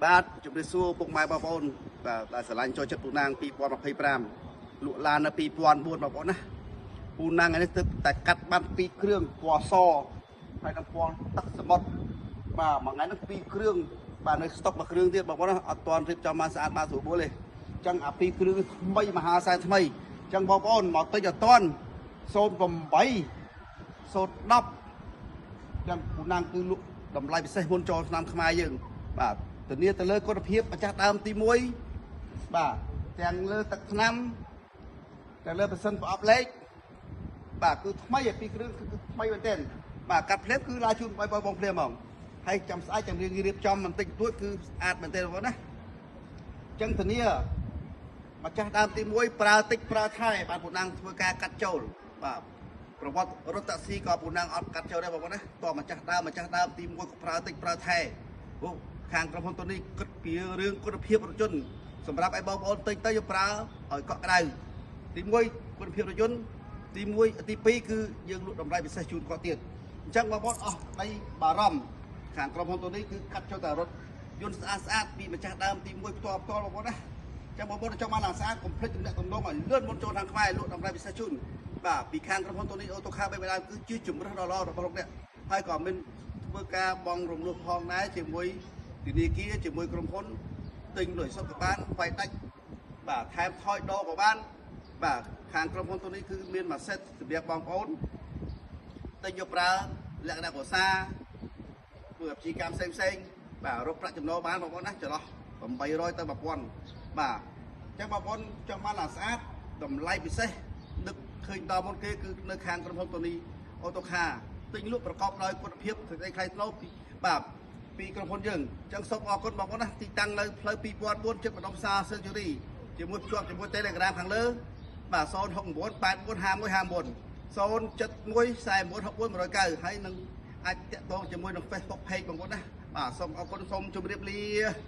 បាទជម្រាបសួរពុកម៉ែបងប្អូនបាទដែលស្រឡាញ់ចូលចិត្តពូណាង2025លក់ឡាននៅ2004បងប្អូនណាពូណាងនេះទើបតែកាត់បាន2គ្រឿងពណ៌សហើយនឹងពណ៌ទឹកសមុទ្របាទមួយថ្ងៃនេះ2គ្រឿងបាទនៅស្តុកមួយគ្រឿងទៀតបងប្អូនណាអត់ទាន់រៀបចំបានស្អាតបានស្រួលបួលទេអញ្ចឹងអា2គ្រឿងថ្មីមហាសែនថ្មីអញ្ចឹងបងប្អូនមកតិចអត់ទាន់08 010ចឹងពូណាងគឺលក់តម្លៃពិសេសមុនចូលឆ្នាំខ្មែរយើងបាទធានាទៅលើគុណភាពម្ចាស់ដើមទី1បាទទាំងលើទឹកថ្នាំទាំងលើប្រសិនប្រអប់លេខបាទគឺថ្មីឯពីរគ្រឿងគឺថ្មីមែនទែនបាទកាត់ភ្លាមគឺឡាជូនបងបងភ្លាមហ្មងហើយចាំស្អែកចាំរៀងរៀបចំបន្តិចបន្តួចគឺស្អាតមែនទែនបងប្អូនណាចឹងធានាម្ចាស់ដើមទី1ប្រើតិចប្រើថែបាទពូណាងធ្វើការកាត់ចូលបាទប្រវត្តិរត់តាក់ស៊ីក៏ពូណាងអត់កាត់ចូលដែរបងប្អូនណាតោះម្ចាស់ដើមម្ចាស់ដើមទី1ក៏ប្រើតិចប្រើថែអូខាងក្រុមហ៊ុនតនេះគិតពីរឿងគុណភាពរថយន្តសម្រាប់ឲ្យបងប្អូនទិញទៅយកប្រើឲ្យកក់ក្ដៅទី1គុណភាពរថយន្តទី1ទី2គឺយើងលក់តម្លៃពិសេសជូនគាត់ទៀតអញ្ចឹងបងប្អូនអស់ដីបារម្ភខាងក្រុមហ៊ុនតនេះគឺកាត់ចូលតែរថយន្តស្អាតស្អាតពីម្ចាស់ដើមទី1ផ្ទាល់ផ្ទាល់បងប្អូនណាចាំបងប្អូនចង់បានឡានស្អាតកុំភ្លេចទំនាក់ទំនងឲ្យលឿនមុនចូលខាងខ្មែរលក់តម្លៃពិសេសជូនបាទពីខាងក្រុមហ៊ុនតូនីអូតូខាបីដើមគឺជាជំរើសដ៏ល្អរបស់លោកអ្នកហើយក៏មានធ្វើការបងរំលោះផងដែរជាមួយធនាគារជាមួយក្រុមហ៊ុនទិញលុយសុទ្ធក៏បានវាយដាច់បាទថែមថយដកក៏បានបាទខាងក្រុមហ៊ុនតូនីគឺមានមួយសេតសម្រាប់បងប្អូនទិញយកប្រើលក្ខណៈកសាធ្វើអាជីវកម្មផ្សេងផ្សេងបាទរកប្រាក់ចំណូលបានបងប្អូនណាចន្លោះ800ទៅ1000បាទអញ្ចឹងបងប្អូនចង់បានឡានស្អាតតម្លៃពិសេសនឹកឃើញដល់មុនគេគឺនៅខាងក្រុមហ៊ុនតូនីអូតូខាទិញលក់ប្រកបដោយគុណភាពសេចក្តីថ្លៃថ្នូរបាទពីក្រុមហ៊ុនយើងអញ្ចឹងសូមអរគុណបងប្អូនណាទីតាំងនៅផ្លូវ2004ជិតម្ដុំផ្សារសេនជូរីជាមួយភ្ជាប់ជាមួយ Telegram ខាងលើបាទ069 845159 071 4964 190ហើយនឹងអាចតាក់ទងជាមួយនឹង Facebook Page បងប្អូនណាបាទសូមអរគុណសូមជម្រាបលា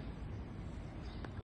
។